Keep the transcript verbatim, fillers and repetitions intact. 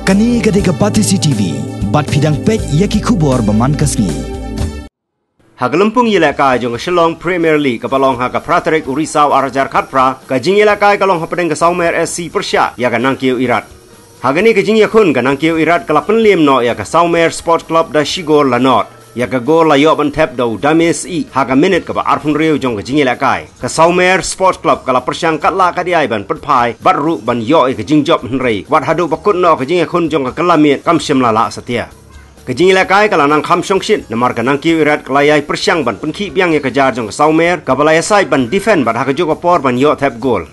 Kane ka dei ka Batesi T V, bad phi dang peit ïa ki khubor ba man ka sngi. Ha ka lympung ïalehkai jong ka Shillong Premier League kaba long ha ka phra tarik u Risaw ar hajar khatphra, ka jingïalehkai ka long hapdeng ka Sawmer S C pyrshah ïa ka Nangkiew Irat. Ha kane ka jingïakhun ka Nangkiew Irat ka la pynliem noh ïa ka Sawmer Sports Club da shi gol la nod. Ïa ka gol la ïoh ban thep da u Dames I ha ka minit kaba arphew hynriew jong ka jingïalehkai. Ka Sawmer Sports Club ka la pyrshang katba lah katba ïai ban pynphai bad ruh ban ïoh ïa ka jingjop, hynrei wat haduh ba kut noh ka jingïakhun jong ka kylla miet kam shym la lah satia. Ka jingïalehkai ka la nang kham shongshit namar ka Nangkiew Irat ka la ïai pyrshang ban pynkhih biang ïa ka jar jong ka Sawmer kaba la ïasaid ban defend bad ha kajuh ka por ban ïoh thep gol.